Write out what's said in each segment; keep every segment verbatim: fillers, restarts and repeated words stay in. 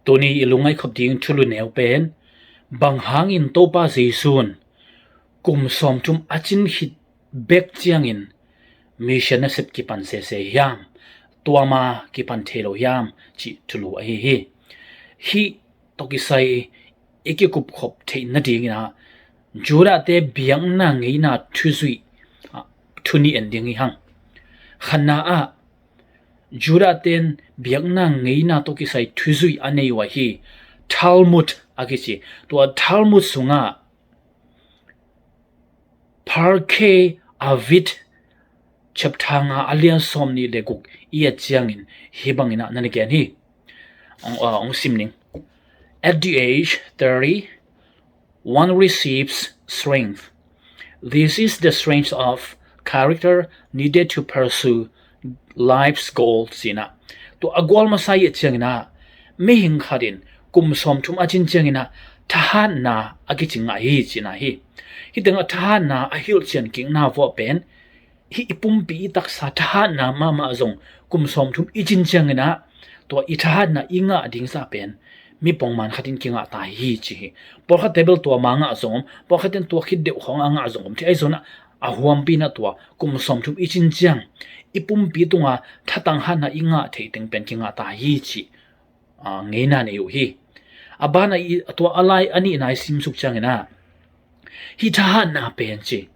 Tuni i lungngaih khop ding thulu neu pen, bang hangin Topa Jesu'n kum sawmthum a cin khit bek ciangin mission nasep kipan sese hiam, tua ma kipan thei lo hiam, cih thulu ahi hi. Hih tawh kisai i kikupkhop theih nadingin ah, Judahte biakna ngeina thuzuih, ah, thu nih en ding hi hang. Khatna ah, Judahte in biakna ngeina tawh kisai thuzuih a nei uh ahi Talmud a kici. Tua Talmud sungah Pirkei Avot chapter nga a lian sawmnih le guk i et ciangin hih bangin ah na na gen hi. Ong, ah, ong sim ning. At the age thirty, one receives strength. This is the strength of character needed to pursue life's goal, ci-in ah. Tua a gual masa i et ciangin ah, mihing khat in kum sawmthum a cin ciangin ah thahatna a kici ngah hi, ci-in ah hi. Hih tengah thahatna a hilh cian kikna vuah pen, hih i pumpi i taksa thahatna mahmah zong kum sawmthum i cin ciangin ah, tua i thahatna i ngah ding zah pen mi pongman khat in kingah ta hi, ci hi. Pawlkhatte bel tua ma ngah zong om, pawlkhat in tua khit deuh khawng a ngah zong om thei. Ahi zongin ah, a huampi in ah tua kum sawmthum i cin ciang i pumpi tunga thatang hatna i ngah theih teng pen kingah ta hi, cih, ah, ngeina nei uh hi. A ban ah i, tua a lai a nihna i simsuk ciangin ah, hih thahatna pen ci,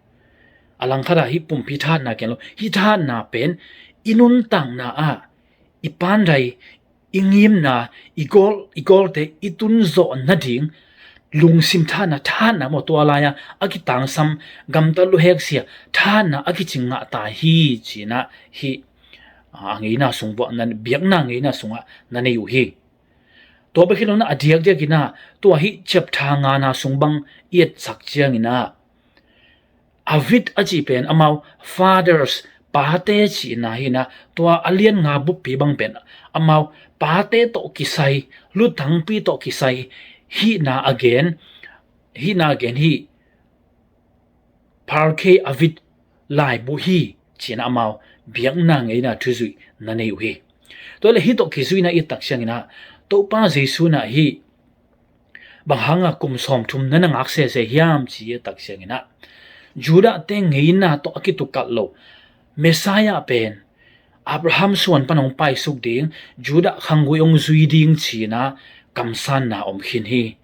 a langkhat ah hih pumpi thahatna ken lo, hih thahatna pen i nuntakna ah i pandai, i ngimna, i gawl, i gawlte i tunzawh nading lungsim thahatna, thahatna maw, tua lai-a a kitangsam, gamtat luhek sia thahatna a kici ngah ta hi, ci-in ah hih, a, ngeina sung vuah na, biakna ngeina sungah na nei uh hi. Tua bek hi lo-in ah, a diakdiakin ah tua hih chapter ngana sung bang i etsak ciangin ah, Avot a cih pen amau fathers, pate cihna hi-in ah, tua a lian nga buppi bang pen amau pate tawh kisai, lutangpi tawh kisai hihna a gen, hihna a gen hih Pirkei Avot laibu hi, ci-in ah amau biakna ngeina thuzuih na nei uh hi. Tua leh hih tawh kizuihna i et tak ciangin ah, Topa Jesu in ah hih bang hanga kum sawmthum na na ngak sese hiam, ci i et tak ciangin ah, Judahte ngeina tawh a kitukalh lo Messiah pen Abraham suan pan hong paisuk ding, Judah khanggui hong zui ding, ci-in ah kamsanna om khin hi.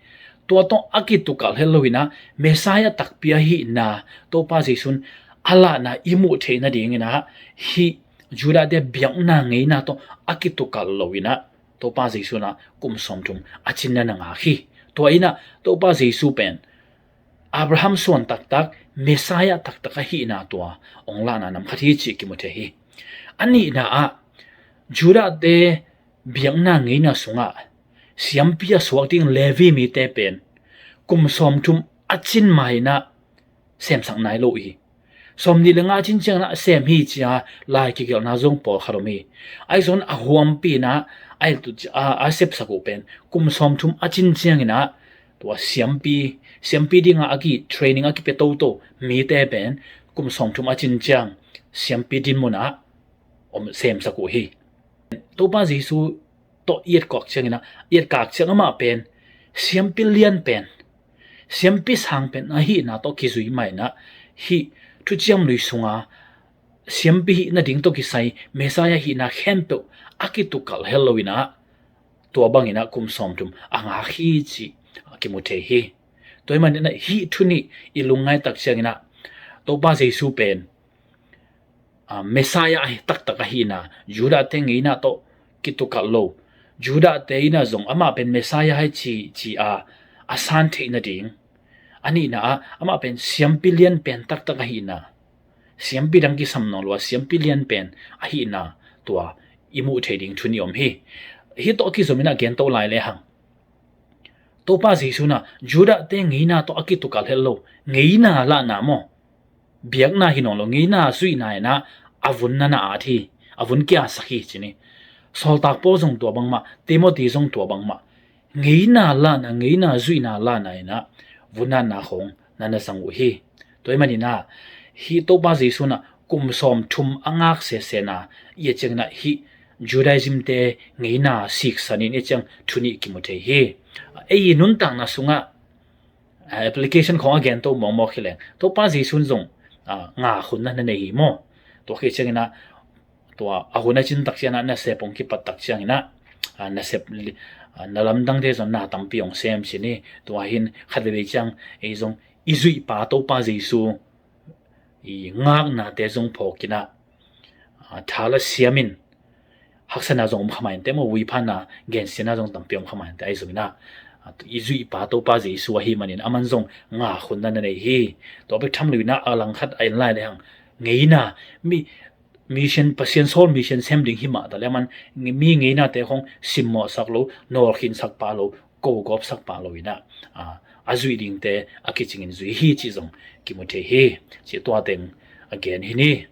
Tua tawh a kitukalh het lo-in ah, Messiah takpi ahihna Topa Jesu in a lahna i muh theih nadingin ah, hih Judahte biakna ngeina tawh a kitukalh lo-in ah, Topa Jesu in ah kum sawmthum a cin na na ngak hi. Tua in ah Topa Jesu pen Abraham suan taktak, Messiah taktak ahihna tua hong lahna nam khat hi, cih kimu thei hi. A nihna ah, Judahte biakna ngeina sungah siampi a suak ding Levi mite pen kum sawmthum a cin ma-in ah semsak nai lo uh hi. Sawmnih le nga cin ciangin ah sem hi, ci-a lai kigelhna zong pawlkhat om hi. Ahi zongin a huampi-in ah, a, a, a sepsak uh pen kum sawmthum a cin ciangin ah, tua siampi, siampi dinga a ki training a kipia toto mite pen kum sawmthum a cin ciang siampi dinmun ah om, semsak uh hi. Topa Jesu tawh i etkak ciangin ah, i etkak ciang amah pen siampi lian pen, siampi sang pen ahihna tawh kizui ma-in ah, hih thuciam lui sunga siampi hih nading tawh kisai Messiah hihna khempeuh a kitukalh het lo-in ah, tua bangin ah kum sawmthum a ngak hi, cih a kimu thei hi. Tua ahih manin ah hih thu nih i lungngaih tak ciangin ah, Topa Jesu pen, a, Messiah ahi taktak ahihna, Judahte ngeina tawh kitukalh lo, Judahte in ah zong amah pen Messiah ahi ci, ci-a a san theih nading. A nihna ah, amah pen siampi lian pen taktak ahihna, siampi dang kisam nawn lo-a siampi lian pen ahihna tua i muh theih ding thu nih om hi. Hih tawh kizom-in ah gen to lai lehang, Topa Jesu in ah Judahte ngeina tawh a kitukalh het lo, ngeina lahna maw, biakna hi nawn lo, ngeina zuihna in ah a vun na na at hi, a vun kiasak hi, ci ni. Sawltak Paul zong tua bangmah, Timothy zong tua bangmah, ngeina lahna, ngeina zuihna lahna in ah vun na na khawng na na zang uh hi. Tua ahih manin ah, hih Topa Jesu in ah kum sawmthum a ngak sesena i et ciangin ah, hih Judaism te ngeina siksan in i ciang thu nih kimu thei hi. Ei i nuntakna sungah, ah, application khawng a gen to mawkmawk hi leng, Topa Jesu in zong, ah, ngak hun na nei hi maw? Tua khit ciangin ah, tua a hun a cin tak ciangin ah, nasep hong kipat tak ciangin ah, ah, nasep li-, ah, na lamdangte zong na tampi hong sem cin hi. Tua hi in khat veivei ciang ei zong i zuihpa Topa Jesu i ngaknate zong phawk in ah, ah, tha la siam in haksatna zong om kha mah inteh maw, vuiphatna gensiatna zong tampi om kha mah inteh, ahi zongin ah, ah, i zuihpa Topa Jesu ahih manin aman zong ngak hun na nei hi. Tua bek tham lo in ah, a langkhat a en lai le hang, ngeina, mi, mission, Pasian sawl mission sem ding hi mah ta le, aman mi ngeinate khawng simmawhsak lo, nawlkhinsak pah lo, kogawpsak pah lo in ah, ah, a zuih dingte a kicingin zui hi cih zong kimu thei hi. Cih tua teng a gen hi ni.